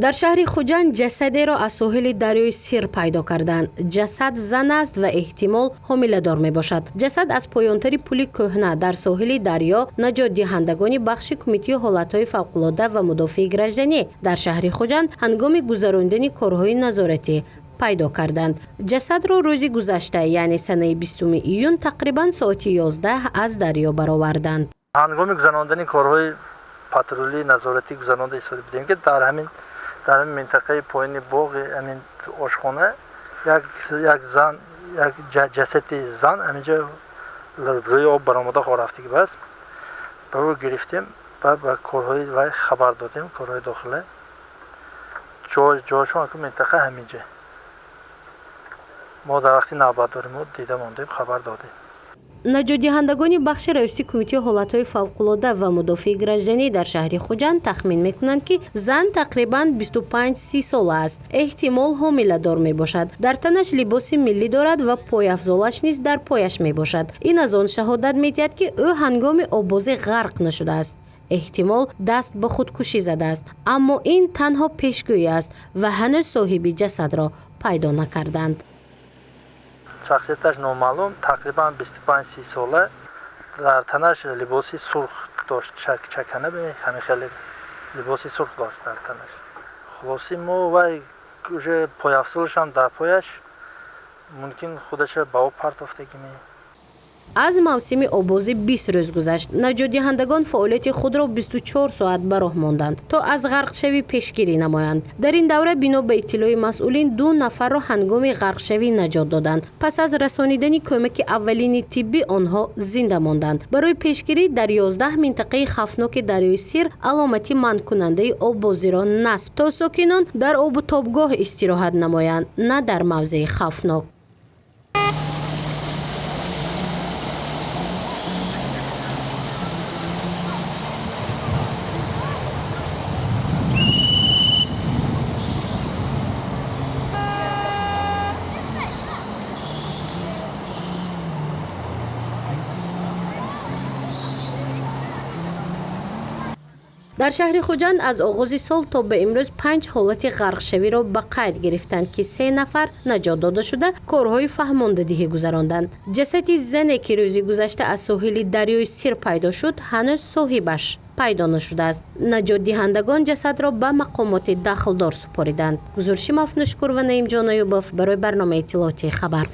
Дар шаҳри Хуҷанд ҷасадеро аз соҳили дарёи Сир пайдо карданд. Ҷасад зан аст ва эҳтимол ҳомиладор мебошад. Ҷасад аз поёнтари пули кӯҳна дар соҳили дарё наҷотдиҳандагони бахши кумитаи ҳолатҳои фавқулодда ва мудофиаи гражданӣ дар шаҳри Хуҷанд ҳангоми гузарондани корҳои назоратӣ пайдо карданд. Ҷасадро рӯзи гузашта, яъне санаи 20 июн, тақрибан соати 11 аз дарё бароварданд. Ҳангоми гузарондани корҳои патрулӣ назоратӣ гузаронда истода будем, ки дар ҳамин минтақаи поёни боғи ҳамин ошхона як зан, як ҷасади зан ҳаминҷо рӯи об баромада рафтагӣ баст. Ба ӯ гирифтем ва ба корҳои вай хабар додем, корҳои дохила. Ҷойшон минтақа ҳаминҷа. Мо дар вақти навбатдорӣ мо дида мондем, хабар додем. Наҷотдиҳандагони бахши раёсати кумитаи ҳолатҳои фавқулодда ва мудофиаи гражданӣ дар шаҳри Хуҷанд тахмин мекунанд, ки зан тақрибан 25-30 сола аст. Эҳтимол ҳомиладор мебошад. Дар танаш либоси миллӣ дорад ва пойафзолаш низ дар пояш мебошад. Ин аз он шаҳодат медиҳад, ки ӯ ҳангоми оббозӣ ғарқ нашудааст. Эҳтимол даст ба худкушӣ задааст. Аммо ин танҳо пешгӯӣ аст ва ҳанӯз соҳиби ҷасадро пайдо накарданд. Шахсияташ номаълум, тақрибан 25-30 сола, дар танаш либоси сурх дошт, чакана ҳамин хеле либоси сурх дошт дар танаш. Хулоси мо вай уже пойафзолашам дар пояш, мумкин худаша ба об партофтагиме. Аз мавсими оббозӣ 20 рӯз гузашт. Наҷотдиҳандагон фаъолияти худро 24 соат ба роҳ монданд, то аз ғарқшавӣ пешгирӣ намоянд. Дар ин давра бино ба иттилои масъулин 2 нафарро ҳангоми ғарқшавӣ наҷот доданд. Пас аз расонидани кӯмаки аввалини тиббӣ онҳо зинда монданд. Барои пешгирӣ дар 11 минтақаи хавфноки дарёи Сир аломати манъкунандаи оббозиро насб, то сокинон дар обу тобгоҳ истироҳат намоянд, на дар мавзеи хавфнок. Дар шаҳри Хуҷанд аз оғози сол то ба имрӯз 5 ҳолати ғарқшавиро ба қайд гирифтанд, ки 3 нафар наҷот дода шуда, корҳои фаҳмондадиҳӣ гузаронданд. Ҷасади зане, ки рӯзи гузашта аз соҳили дарёи Сир пайдо шуд, ҳанӯз соҳибаш пайдо нашудааст. Наҷотдиҳандагон ҷасадро ба мақомоти дахлдор супориданд. Гузориши Мафнушкур ва Наимҷон Аюбов барои барномаи иттилоотии хабар.